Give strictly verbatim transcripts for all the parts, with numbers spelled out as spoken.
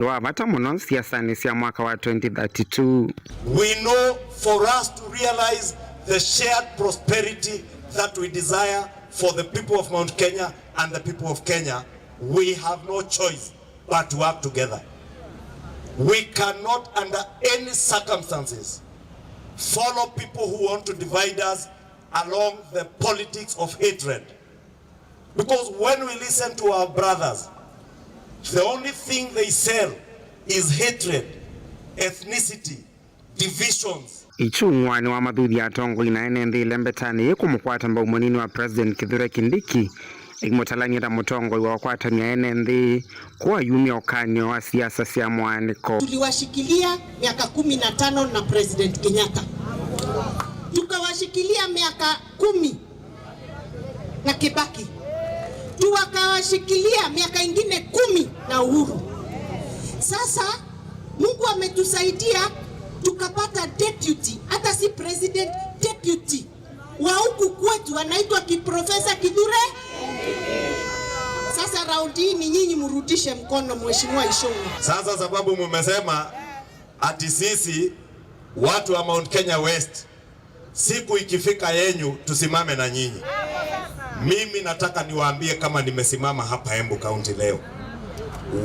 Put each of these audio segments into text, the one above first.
wa vata mũno siasanĩ sya mwaka wa twenty thirty-two. We know for us to realize the shared prosperity that we desire for the people of Mount Kenya and the people of Kenya, we have no choice but to work together. We cannot under any circumstances follow people who want to divide us along the politics of hatred. Because when we listen to our brothers, the only thing they sell is hatred, ethnicity, divisions. Ichung'wa nĩwamathuthya atongoi na ene nthĩ ĩlembetanĩ yĩ kũmũkwata mbau mũnini wa President Kithure Kindiki, ĩkĩmũtalany'a ta mũtongoi wa ũkwatany'a ene nthĩ kũayumya ũkany'o wa siasa sya mũaanĩko. Tuliwashikilia miaka kumi na tano na President Kenyatta, tukawashikilia miaka kumi na Kibaki, tukawashikilia miaka ingine kumi na Uhuru. Sasa Mungu ametusaidia tukapata deputy, hata si president, deputy wa huku kwetu anaitwa Kiprofesa Kithure. Sasa raundi hii ni nyinyi mrudishe mkono, Mheshimiwa Ichung'wa. Sasa sababu mumesema ati sisi watu wa Mount Kenya West, siku ikifika yenyu tusimame na nyinyi. Mimi nataka niwaambie kama nimesimama hapa Embu County leo.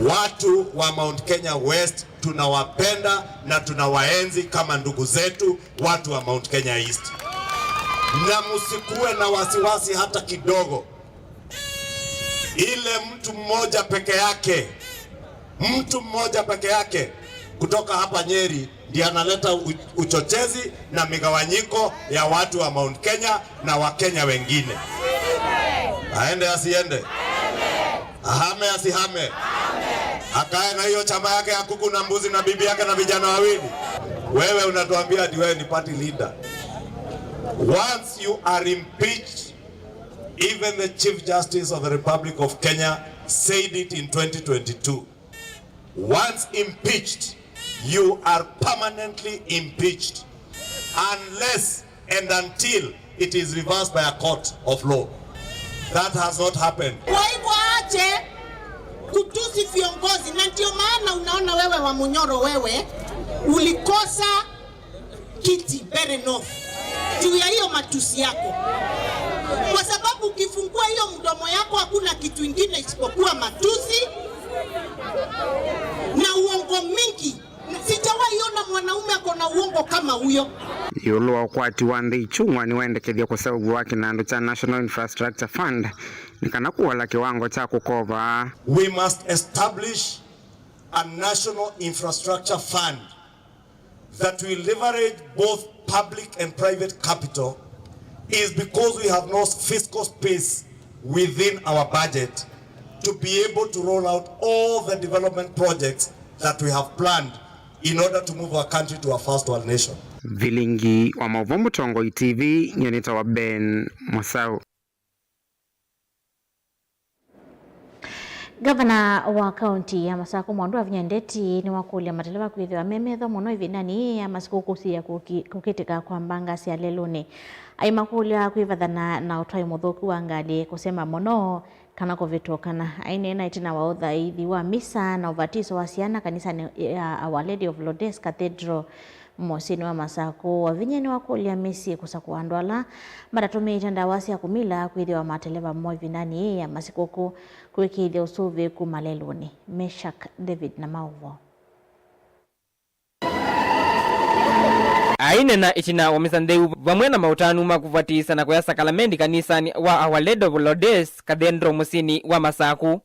Watu wa Mount Kenya West tunawapenda na tunawaenzi kama ndugu zetu, watu wa Mount Kenya East. Na msikuwe na wasiwasi hata kidogo. Ile mtu mmoja peke yake, mtu mmoja peke yake kutoka hapa Nyeri ndiye analeta u-, uchochezi na migawanyiko ya watu wa Mount Kenya na Wakenya wengine. Aende asiende? Ahame asihame? Akae na hiyo chama yake ya kuku na mbuzi na bibi yake na vijana wawili? Wewe unatuambia ati wewe ni party leader. Once you are impeached, even the Chief Justice of the Republic of Kenya said it in twenty twenty-two. Once impeached, you are permanently impeached unless and until it is reversed by a court of law. That has not happened. Kwa hivyo ache kutusi viongozi, na ndio maana unaona wewe wa Munyoro, wewe ulikosa kiti Mbeere North juu ya hiyo matusi yako, kwa sababu ukifungua hiyo mdomo yako hakuna kitu ingine isipokuwa matusi na uongo mingi. Sijawahi ona mwanaume ako na uongo kama huyo. Ĩũlũ wa ũkwati wa nthĩ, Ichung'wa nĩwendekethya kũseũvw'a kwa kĩnandũ kya National Infrastructure Fund nĩ kana kũola kĩwango kya kũkova. We must establish a National Infrastructure Fund that will leverage both public and private capital is because we have no fiscal space within our budget to be able to roll out all the development projects that we have planned in order to move our country to a first world nation. Vilingi wa maũvoo Mũtongoi T V, nyie nĩtawa Ben Mũsaũ. Ngavana wa kaunti ya Masakũ Mwandu Wavinya Ndeti nĩwakũlya mateleva kwĩthĩwa me metho mũno ĩvindanĩ yĩĩ ya masikũkũ kũsiĩĩa kũki-, kũkĩtĩka kwa mbanga sya lelũnĩ. Aimakũlya kwĩvathana na ũtwai mũthũku wa ngalĩ, kũsemba mũno, kana kũvĩtũkana. Aineena ĩtina wa ũthaithi wa misa na ũvatiso wa syana kanisanĩ ya Our Lady of Lourdes Cathedral mũsyĩnĩ wa Masakũ, Wavinya nĩwakũlya mĩsyĩ kũsakũa andũ ala matatũmĩĩte ndawa sya kũmila kwĩthĩwa mateleva moo ĩvindanĩ yĩĩ ya masikũkũ kũĩkĩĩthya ũsũvĩĩku malelũnĩ. Meshak David na maũvoo. Aineena ĩtina wa misa ntheu vamwe na maũtanu ma kũvatiisa na kũya sakalamendi kanisanĩ wa Our Lady of Lourdes Cathedral mũsyĩnĩ wa Masakũ.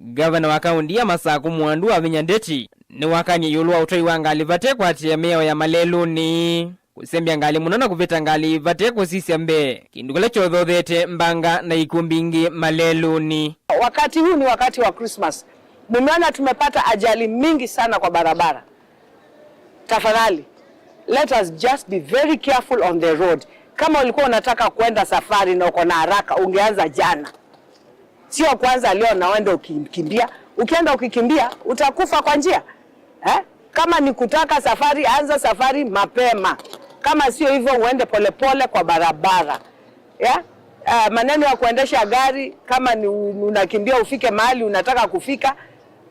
Ngavana wa kaunti ya Masakũ Mwandu Wavinya Ndeti nĩwakanie ĩũlũ wa ũtwai wa ngalĩ vate kũatĩĩa mĩao ya malelũnĩ, kũsembya ngalĩ mũno na kũvĩta ngalĩ vate kũsisya mbee, kĩndũ kĩla kyothothete mbanga na ikw'ũ mbingĩ malelũnĩ. Wakati huu ni wakati wa Christmas. Mumeona tumepata ajali mingi sana kwa barabara. Tafadhali, let us just be very careful on the road. Kama ulikuwa unataka kwenda safari na uko na haraka, ungeanza jana. Sio kwanza leo na uende ukikimbia. Ukienda ukikimbia, utakufa kwa njia. Eh? Kama ni kutaka safari, anza safari mapema. Kama sio hivyo, uende polepole kwa barabara. Yeah? Ah, maneno ya kuendesha gari, kama ni u-, unakimbia ufike mahali unataka kufika,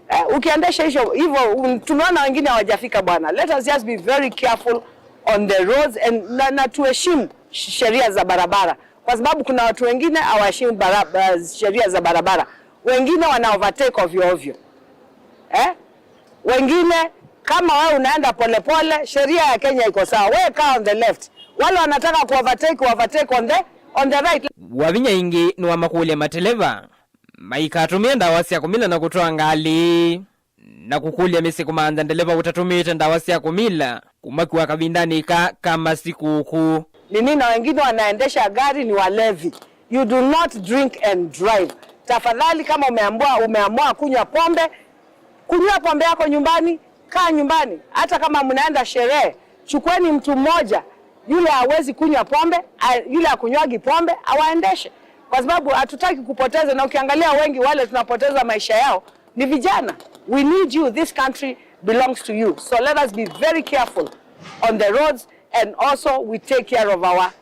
Eh, ukiendesha hicho hivyo, un- tumeona wengine hawajafika bwana. Let us just be very careful on the roads and na, na tuheshimu sh- sheria za barabara, kwa sababu kuna watu wengine hawaheshimu barabara, sheria za barabara, wengine wana overtake ovyo ovyo, eh? Wengine, kama wewe unaenda polepole, sheria ya Kenya iko sawa, wewe kaa on the left. Wale wanataka ku overtake, overtake on the, on the right. Wavinya ĩngĩ nĩwamakũlya mateleva maikatũmĩe ndawa sya kũmila na kũtwaa ngalĩ, na kũkũlya mĩsyĩ kũmantha ndeleva ũtatũmĩĩte ndawa sya kũmila kũmakua kavindanĩ ka ka masikũkũ. Nini, na wengine wanaendesha gari ni walevi. You do not drink and drive. Tafadhali, kama umeamua, umeamua kunywa pombe, kunywa pombe yako nyumbani, kaa nyumbani. Hata kama mnaenda sherehe, chukueni mtu mmoja, yule hawezi kunywa pombe, a- yule akunywagi pombe awaendeshe, kwa sababu hatutaki kupoteza. Na ukiangalia, wengi wale tunapoteza maisha yao ni vijana. We need you. This country belongs to you. So let us be very careful on the roads, and also we take care of our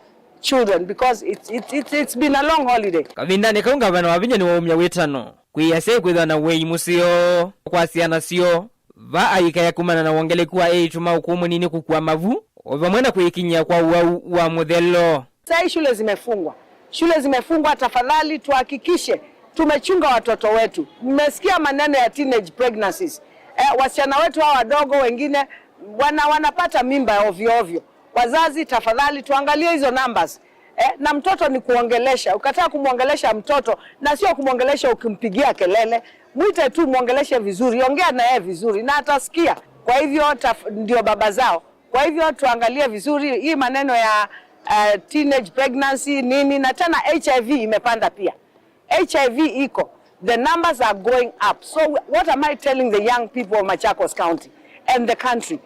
children, because it's, it's, it's, it's been a long holiday. Kavindanĩ kau, ngavana Wavinya nĩwaumya wĩtano kwĩ asyai kwĩthĩwa na ũei mũseo kwa syana syoo, va aikaya kumana na wongeleku wa eĩtu ma ũkũũ mũnini kũkua mavu, o vamwe na kwĩkinyĩa kwa ũwau wa mũthelo. Saa hii shule zimefungwa. Shule zimefungwa, tafadhali tuhakikishe tumechunga watoto wetu. Mmesikia maneno ya teenage pregnancies. Eh, wasichana wetu hawa wadogo wengine wana, wanapata mimba ovyo ovyo. Wazazi, tafadhali tuangalie hizo numbers. Eh, na mtoto ni kuongelesha. Ukataa kumwongelesha mtoto, na sio kumwongelesha ukimpigia kelele. Mwite tu, mwongeleshe vizuri, ongea na yeye vizuri na atasikia. Kwa hivyo taf, ndio baba zao. Kwa hivyo tuangalie vizuri hii maneno ya uh, teenage pregnancy nini, na tena H I V imepanda pia. H I V iko, the numbers are going up. So wh- what am I telling the young people of Machakos County and the country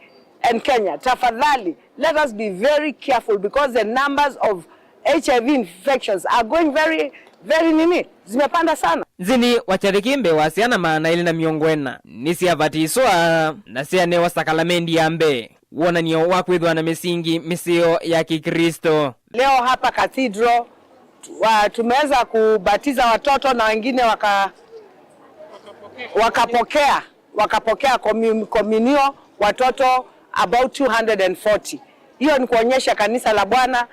and Kenya? Tafadhali, let us be very careful, because the numbers of H I V infections are going very, very nini, zimepanda sana. Nzini wa kyathĩ kĩ mbee wa syana maana elĩ na mĩongo ĩna nĩsyavatiswa na syanewa sakalamendi ya mbee, wonany'o wa kwĩthwa na mĩsingi mĩseo ya Kĩklĩsto. Leo hapa Cathedral, wa, tumeweza kubatiza watoto na wengine waka, wakapokea, wakapokea komu- komunio, watoto about two hundred and forty. Hiyo ni kuonyesha kanisa la Bwana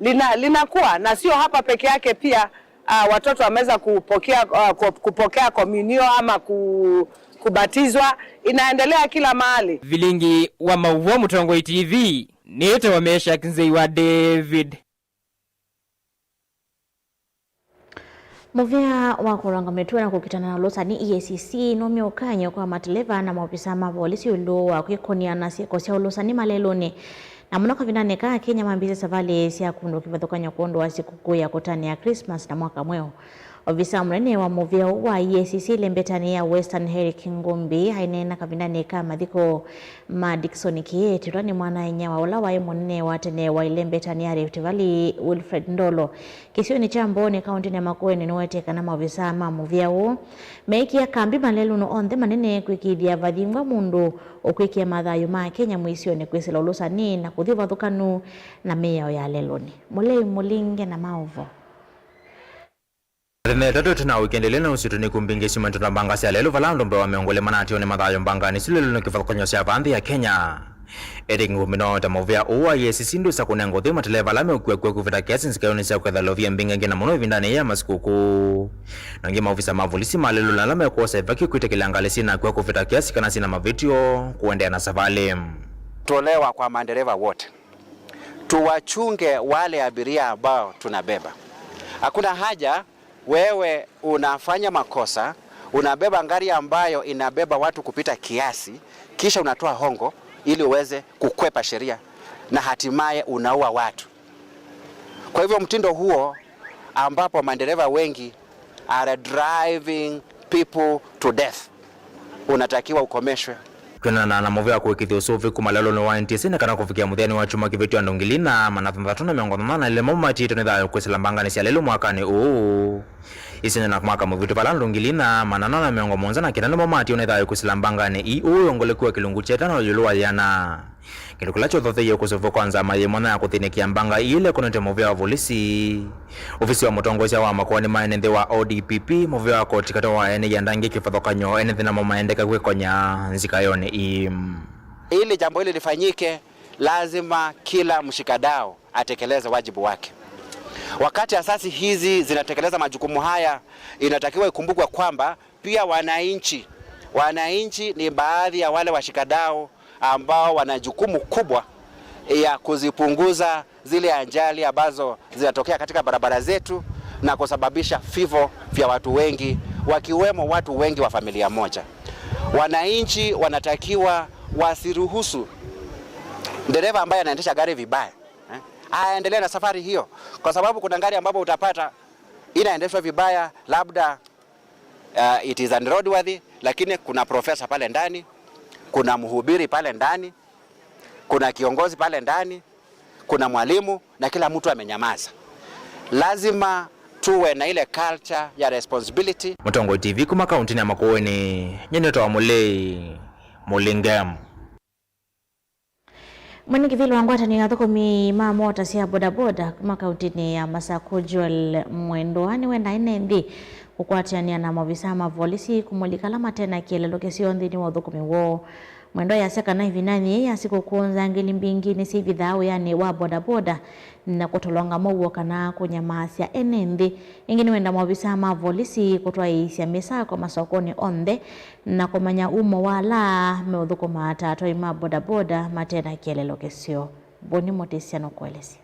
lina, linakuwa, na sio hapa peke yake, pia uh, watoto wameweza kupokea, uh, ku- kupokea komunio ama ku, kubatizwa. Inaendelea kila mahali. Vilingi wa mauvoo Mũtongoi T V nĩtawa Meshack Nzei wa David. Mũvĩa wa kũranga mĩtwe na kũkitana na ũlũsani, E A C C, nũmya ũkany'o kwa mateleva na maovisa ma volisi ĩũlũ wa kwĩkũnĩa na syĩko sya ũlũsani malelũnĩ, na mũno kavindanĩ kaa Kenya mambĩĩsye savalĩ sya kũndũ kĩvathũkany'o kwondũ wa sikũkũ ya kũtanĩa Christmas na mwaka mweũ. Ovisa mũnene wa mũvĩa ũũ wa E A C C ĩlembetanĩ ya Western, Eric Ngumbi, aineena kavindanĩ ka mathiko ma Dickson Kieti, ũla nĩ mwana-a-inyia wa ũla waĩ mũnene wa tene wa ĩlembetanĩ ya Rift Valley, Wilfred Ndolo. Kĩsionĩ kya Mbooni, kaũntĩnĩ ya Makueni, nĩwetee kana maovisa ma mũvĩa ũũ meĩkĩa kambi malelũnĩ onthe manene kwĩkĩĩthya vathingwa mũndũ ũkwĩkĩa mathayũ ma Kenya mũisyonĩ kwĩsĩla ũlũsani na kũthi ũvathũkanu na mĩao ya lelũnĩ. Mũlei Mũlinge na maũvoo. Mĩthenya ĩtatũ ĩtina wa wikendi ĩla ĩnausĩtwe nĩ ikuũ mbingĩ syumanĩte na mbanga sya lelũ, vala andũ mbee wa mĩongo ĩlĩ manatiwa nĩ mathayũ mbanganĩ isu lelũnĩ kĩvathũkany'o sya va nthĩ ya Kenya. Ĩndĩ Ngumbi nĩwaweta mũvĩa ũũ wa E A C C ndwĩsa kũnenga ũthei mateleva ala meũkuakw'a kũvĩta kĩasi nzikaĩonĩ sya kwĩtha lovia mbingangĩ, na mũno ĩvindanĩ yĩĩ ya masikũkũ. Na angĩ maovisa ma volisi ma lelũnĩ ala mekwosa ĩvaki kwĩtĩkĩlya ngalĩ syĩnakw'a kũvĩta kĩasi kana syĩna mavĩtyo kũendeea na savalĩ. Tolewa kwa madereva wote. Tuwachunge wale abiria ambao tunabeba. Hakuna haja wewe unafanya makosa, unabeba gari ambayo inabeba watu kupita kiasi, kisha unatoa hongo ili uweze kukwepa sheria na hatimaye unaua watu. Kwa hivyo mtindo huo ambapo madereva wengi are driving people to death unatakiwa ukomeshwe. Kwĩanana na mũvĩa kũĩkĩĩthya ũsũvĩku malelũnĩ wa N T S A nĩ kana kũvikĩa mũthenya wa kyumwa kĩvĩtu andũ ngili na maana thanthatũ na mĩongo thanthatũ na elĩ nĩmo matiĩtwe nĩ thayũ kwĩsĩla mbanganĩ sya lelũ mwakanĩ ũũ. Ĩsĩnĩ na mwaka mũvĩtu vala andũ ngili na maana ana na mĩongo mũonza na kenda nĩmo matiwe nĩ thayũ kwĩsĩla mbanganĩ ii ũũ wĩ wongoleku wa kĩlungu kya ĩtano ĩũlũ wa yĩana. Kĩndũ kĩla kyothotheie kũseũvw'a kwa nzama yĩ mwanya ya kũthĩnĩkĩa mbanga ii ĩla ĩkonetye mũvĩa wa volisi, ovisi wa mũtongoesya wa makoani ma ene nthĩ wa O D P P, mũvĩa wa koti katĩ wa ene yĩanda angĩ kĩvathũkany'o ene nthĩ namo maendeka kwĩkonya nzikayonĩ ii. Ili jambo hili lifanyike, lazima kila mshikadau atekeleze wajibu wake. Wakati asasi hizi zinatekeleza majukumu haya, inatakiwa ikumbukwe kwamba pia wananchi, wananchi ni baadhi ya wale washikadau ambao wana jukumu kubwa ya kuzipunguza zile ajali ambazo zinatokea katika barabara zetu na kusababisha vifo vya watu wengi, wakiwemo watu wengi wa familia moja. Wananchi wanatakiwa wasiruhusu dereva ambaye anaendesha gari vibaya, eh, aendelee na safari hiyo, kwa sababu kuna gari ambapo utapata inaendeshwa vibaya, labda, uh, it is unroadworthy, lakini kuna profesa pale ndani, kuna mhubiri pale ndani, kuna kiongozi pale ndani, kuna mwalimu, na kila mtu amenyamaza. Lazima tuwe na ile culture ya responsibility. Mũtongoi T V kuma kauntinĩ ya Makueni, nyie nĩtawa Mũlei Mũlinge. Mwene kĩvĩla wa ngwatanĩo ya athũkũmi ma mota sya bodaboda kuma kauntinĩ ya Masaku, Joel Mwendwa, nĩwendaa ene nthĩ kũkwatĩanĩa na maovisaa ma volisi kũmũlika ala mate na kĩeleelo kĩseo nthĩnĩ wa ũthũkũmi woo. Mwendwa easya kana ĩvindanĩ yĩĩ ya sikũkũ, nzangĩli mbingĩ nĩsyĩvithaa wĩanĩ wa bodaboda na kũtolonga mũuo kana kũnyamaasya ene nthĩ. Ĩngĩ nĩwenda maovisaa ma volisi kũtwaĩĩsya mĩsako masokonĩ onthe na kũmanya umo wa ala meũthũkũmaa ta atwai ma bodaboda mate na kĩeleelo kĩseo. Boni Mũtĩsya nũkũelesya.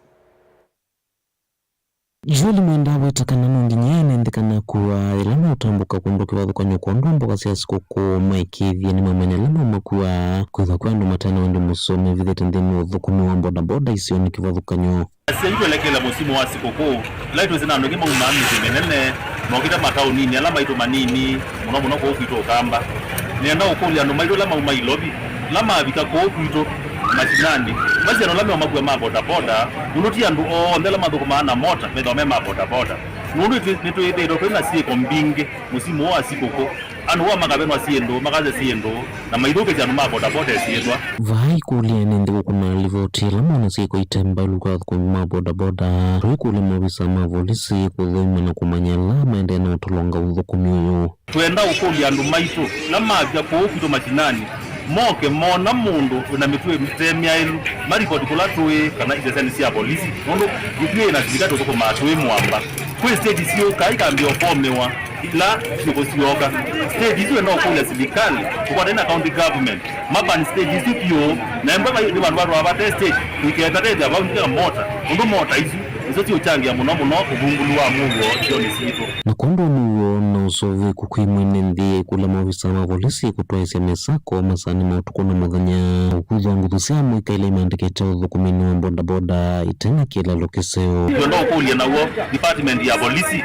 Joel Mwendwa aweta kana no nginya ene nthĩ kana akua ĩla meũtambũka kũndũ kĩvathũkany'o kwondũ wa mboka sya sikũkũ maĩkĩĩthye nĩmamanya ala maumakuaa, kwĩthwa kwĩ andũ mate na wendi mũseo mevithĩte nthĩnĩ wa ũthũkũmi wa bodaboda isionĩ kĩvathũkany'o. Asyai twelekele mũsimu wa sikũkũ, ĩla twĩsĩ na andũ aingĩ maumaa mĩsyĩ mĩnene mokĩte mataũninĩ ala maitũ manini, mũno mũno kũu kwitũ Ũkamba. Nĩenda ũkũlya andũ maitũ ala mauma Ilovi, ala mavika kũu kwitũ masinanĩ, masye andũ ala meũmakua ma bodaboda, nũndũ ti andũ onthe ala mathũkũmaa na mota methĩwa me ma bodaboda, nũndũ nĩtwĩthĩĩtwe twĩ na syĩko mbingĩ mũsimu ũũ wa sikũkũ. Andũ aa makavenwa syĩndũ, makasya syĩndũ, na maithũkĩsya andũ ma bodaboda ĩsyĩtwa. Vaa ĩkũlya ene nthĩ kũkũna livoti ĩla mona syĩko ite mbaĩlu kwa athũkũmi ma bodaboda. Tũikũlya maovisa ma volisi kũthũima na kũmanya ala maendee na ũtolonga ũthũkũmi ũyũ. Twenda ũkũlya andũ maitũ ala mavika kũu kwitũ masinanĩ, moke mona mũndũ wĩna mĩtuo ĩte myaĩlu, maripoti kũla tũĩ kana isesenĩ sya volisi, nũndũ ithyĩ na silikalĩ tũthũkũmaa twĩ mũamba. Kwĩ stage syũkaa ikambĩĩa ũfomĩwa, ila syũkũsyoka. Stage isu enda ũkũlya silikalĩ, tũkwatane na county government, maban stage isu vyũ, na embwa vai nĩ vandũ vatwaa vate stage, tũiketata ĩthĩa vau nĩ mota, nũndũ mota isu nĩsyo siũkyangĩa mũno mũno ũvungũlu wa mũuo isionĩ sitũ. Na kwondũ wa mũuo na ũseũvĩku kwĩ mwene nthĩ, kũlya maovisa ma volisi kũtwaĩsya mĩsako masaanĩ ma ũtukũ na mũthenya, ũkwĩthwa nguthu sya amũika ila imandĩkĩte ũthũkũminĩ wa bodaboda ite na kĩeleelo kĩseo. Twenda ũkũlya naw'o department ya volisi,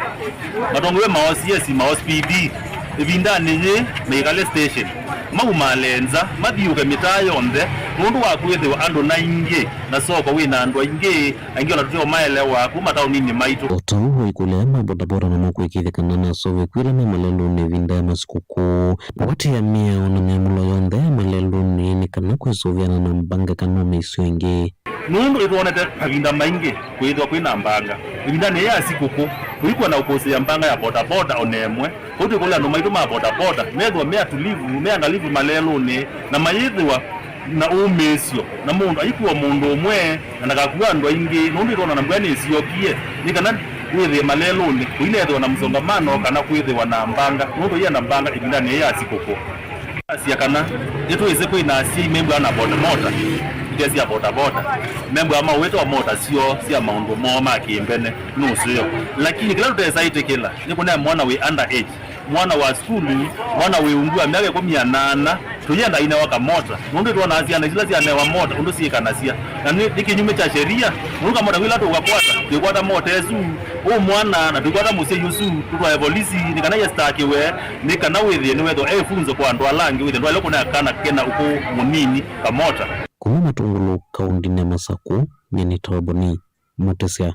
matongoew'e ma O C S, ma O C P D, ĩvindanĩ yĩĩ maikale station, maumaale nza, mathiũũke mĩtaa yonthe, nũndũ wa kwĩthĩwa andũ naingĩ na soko wĩ na andũ aingĩ, aingĩ ona tũteũmaelewa kuma taũninĩ maitũ. O ta ũu, aikũlya aya ma bodaboda namo kũĩkĩĩthya kana nĩ aseũvĩku ĩla me malelũnĩ ĩvinda ya masikũkũ. Kũatĩĩa mĩao na myamũlo yonthe ya malelũnĩ nĩ kana kwĩsũvĩana na mbanga kana ũmĩisyo ĩngĩ. Nũndũ nĩtwonete mavinda maingĩ kwĩthĩwa kwĩ na mbanga. Ĩvindanĩ yĩĩ ya sikũkũ, tũikwenda ũkũsĩĩa mbanga ya bodaboda o na ĩmwe. Kwoou twĩkũlya andũ maitũ ma bodaboda methĩwa me atulivu, me angalivu malelũnĩ, na mayĩthĩwa na ũmĩĩsyo, na mũndũ aikua mũndũ ũmwe, na ndakakua andũ aingĩ, nũndũ ĩtwona na mbua nĩsyokie, nĩ kana wĩthĩe malelũnĩ kũinethĩwa na msongamano kana kwĩthĩwa na mbanga, nũndũ yĩenda mbanga ĩvindanĩ yĩĩ ya sikũkũ. Asya kana nĩtwĩsĩ kwĩ na asyai membũaa na bodaboda, ite sya bodaboda, membũaa maũĩte o mota syoo sya maũndũ moo ma kĩmbene, nũseo. Lakini kĩla tũtesa ĩtĩkĩla nĩ kũnea mwana wĩ under age, mwana wa sukulu, mwana wĩ ungu wa myaka ĩkũmi na nyanya, tũyenda ainewa kamota, nũndũ nĩtwonaa syana isu ila syanewa mota ũndũ syĩkanasya, na nĩ, nĩ kĩnyume kya sheria, nũndũ kamota kau ĩla tũkakwata, twĩkwata mota ĩsu, ũũ mwana, na tũikwata mũsyai ũsu, tũtwae volisi, nĩ kana yestakĩwe, nĩ kana wĩthĩe nĩwethĩwa e funzo kwa andũ ala angĩ, wĩthĩe ndwaĩle kũnea kana kena ũkũũ mũnini kamota. Kuma Matungulu, kaũndĩnĩ ya Masakũ, nyie nĩtawa Boni Mũtĩsya.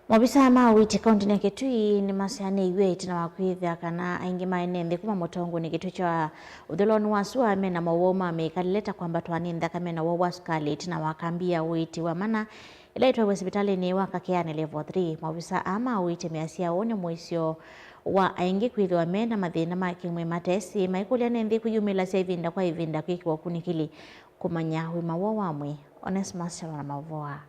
Maovisaa ma ũiiti kaũntĩnĩ ya Kitui nĩmasyaanĩw'e ĩtina wa kwĩthĩa kana aingĩ ma ene nthĩ kuma Mũtongonĩ, Kitui kya ũthũĩlonĩ wa sua, mena mowau ma mĩkalĩle ta kwambatwa nĩ nthakame na ũwau wa sukalĩ ĩtina wa kambi ya ũiiti wa mana ĩla ĩtwaĩwe sivitalĩnĩ wa Kakeani Level three. Maovisaa aa ma ũiiti measya ũũ nĩ mũisyo wa aingĩ kwĩthĩwa me na mathĩna ma kĩmwĩĩ matesĩ, maikũlya ene nthĩ kwĩyumĩlasya ĩvinda kwa ĩvinda kwĩkĩwa ũkunĩkĩli kũmanya ũima woo wa mwĩĩ. Onesmus Kyalo na maũvoo aa.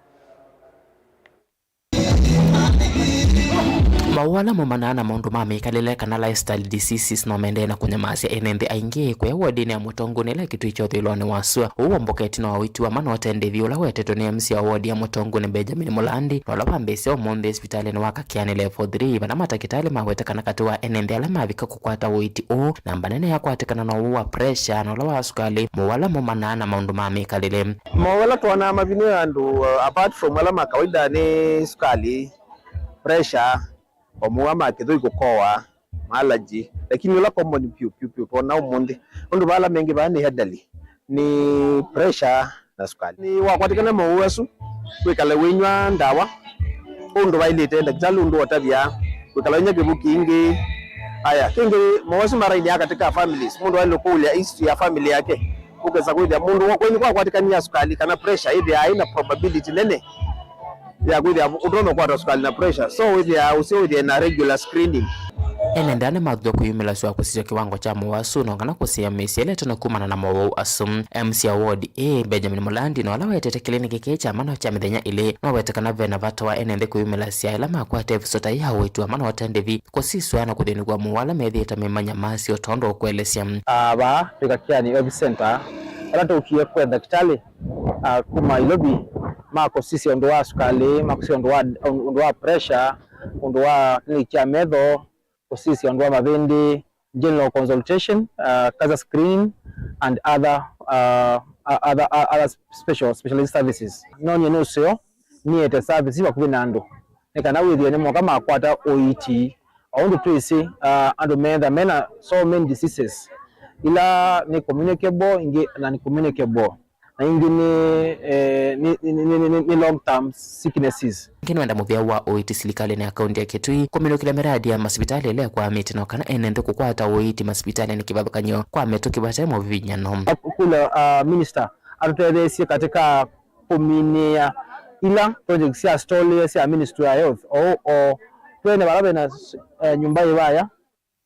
Mowau ala maumanaa na maũndũ ma mĩkalĩle kana lifestyle diseases no maendee na kũnyamasya ene nthĩ aingĩ. Kũya wodinĩ ya Mũtongonĩ ĩla Kitui kya ũthũĩlonĩ wa sua, ũu womboka ĩtina wa ũiiti wa mana ũte ndĩvi ũla wetetwe nĩ M C A wa wodi ya Mũtongonĩ, Benjamin Mũlandi, na ũla wambĩĩsya ũmũnthĩ sivitalĩnĩ wa Kakeani Level three, vala matakĩtalĩ maweta kana katĩ wa ene nthĩ ala mavika kũkwata ũiiti ũũ, namba nene yakwatĩkana na ũwau wa pressure na ũla wa sukalĩ, mowau ala maumanaa na maũndũ ma mĩkalĩle. Mowau ala twonaa mavinĩwe andũ, uh, apart from ala ma kawaida nĩ sukalĩ, pressure, o mowau ma kĩthũi kũkoa, ma allergy, lakini ũla common piũ, piũ, piũ, twonaa ũmũnthĩ, nũndũ vala mengĩ vaa nĩ elderly, nĩ pressure na sukalĩ. Nĩ wakwatĩkana mowau asu, wĩkale wĩnyw'a ndawa ũndũ vaĩlĩte, ndakĩtalĩ ũndũ ũtavya, wĩkala ũinywa kĩw'ũ kingĩ. Aya, kĩngĩ, mowau asu marainĩa katika families, mũndũ aĩle kũũlya history ya family yake, ũkesa kwĩthĩa mũndũ wa kwenyu kwakwatĩkanie na sukalĩ kana pressure, ĩthĩaa ĩna probability nene ya kwĩthĩa ũtonya kũkwata sukalĩ na pressure, so wĩthĩaa ũseo wĩthĩe na regular screening. Ene nthĩ ala nĩmathuthw'a kwĩyumĩlasya kũsisya kĩwango kya mowau asu na kana kũsiĩĩa mĩsyĩ ĩla ĩtonya kumana na mowau asu. M C A wa wodi ĩĩ, Benjamin Mũlandi, na ũla wetete kĩliniki kĩĩ kya mana kya mĩthenya ĩlĩ, no wete kana ve na vata wa ene nthĩ kwĩyumĩlasya ĩla makwata ĩvuso ta yĩĩ ya ũiiti wa mana ũte ndĩvi, kũsisw'a na kũthĩnĩkw'a mowau ala methĩĩtwe memanya masyo tondũ ũkũelesya. Ah, vaa twĩ Kakeani Health Center, vala tũkie kwetha ndakĩtalĩ, ah, kuma Nairobi, ma kũsisya ũndũ wa sukalĩ, ma kũsisya ũndũ wa, ũndũ wa pressure, ũndũ wa kĩliniki kya metho, kũsisya ũndũ wa mavĩndĩ, general consultation, uh, cancer screening and other, uh, other, other special, specialized services. No nyie nĩ ũseo nĩete service vakuvĩ na andũ nĩ kana wĩthĩe nĩ moka makwata ũiiti. O ũndũ twĩsĩ, uh, andũ meetha mena so many diseases, ila nĩ communicable, ingĩ na nĩ communicable, na ingĩ nĩ, eh, nĩ, nĩ, nĩ, nĩ, nĩ long term sicknesses. Ĩngĩ nĩwenda mũvĩa wa ũiiti silikalĩnĩ ya kaunti ya Kitui kũminũkĩlya mĩradi ya masivitalĩ ĩla ĩkwamĩte, na kana ene nthĩ kũkwata ũiiti masivitalĩnĩ kĩvathũkany'o kwa mĩtũkĩ vate mũvinyano. Kũlya, uh, minister atũtetheesye katika kũminĩa ila project sya stall sya Ministry ya Health, o, o twene vala vena, eh, nyũmba ĩvaya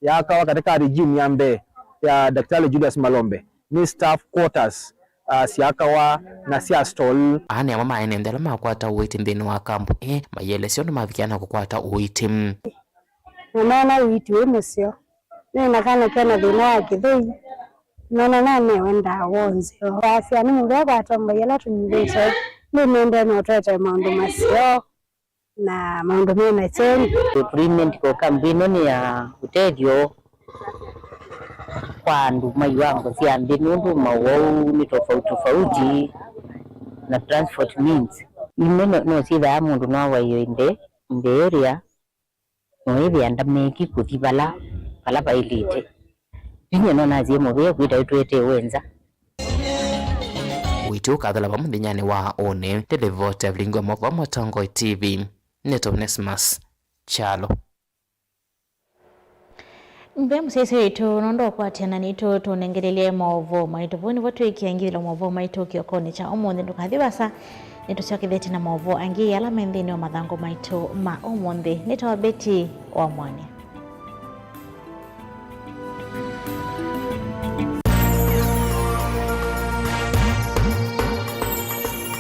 yaakawa katika regime ya mbee ya Daktari Julius Malombe, nĩ staff quarters, ah, syaakawa na sya stall. Aa nĩ amwe ma ene nthĩ ala makwata ũiiti nthĩnĩ wa kambu ĩĩ, mayĩelesya ũndũ mavikĩa na kũkwata ũiiti. Na nona ũiiti wĩ mũseo. Nĩ na kana kena thĩna wa kĩthũi, nona nanewe ndawa nzeo. Wasya nĩ mũvea kwa atongoia ala tũnyuvĩte, nĩ nende no twete maũndũ maseo na maũndũ mena kyeni. Free medical camp ĩno nĩ ya ũtethyo kwa andũ ma iwango sya nthĩ, nũndũ mowau nĩ tofauti tofauti na transport means. Imwe no, no syĩthaa mũndũ no awaiwe in the, in the area, no ĩthĩa ndameki kũthi vala, vala vaĩlĩte. Yu nyie no nasye mũvea kwĩta ĩtwetee wenza. Ũiiti ũkathela vamwe mũthenyanĩ wa ũnĩ. Nĩ livoti ya vilingi wa maũvoo Mũtongoi T V. Nĩtawa Onesmus Kyalo. Mbee mũsyaĩĩsya witũ, nũndũ wa kũatĩana naitũ tũnengelelye maũvoo maitũ. Vau nĩvo twĩkĩa ngithĩlo maũvoo maitũ kĩokonĩ kya ũmũnthĩ. Ndũkathi vaasa, nĩtũsyokethete na maũvoo angĩ ala me nthĩnĩ wa mathangũ maitũ ma ũmũnthĩ. Nĩtawa Betty wa Mwania.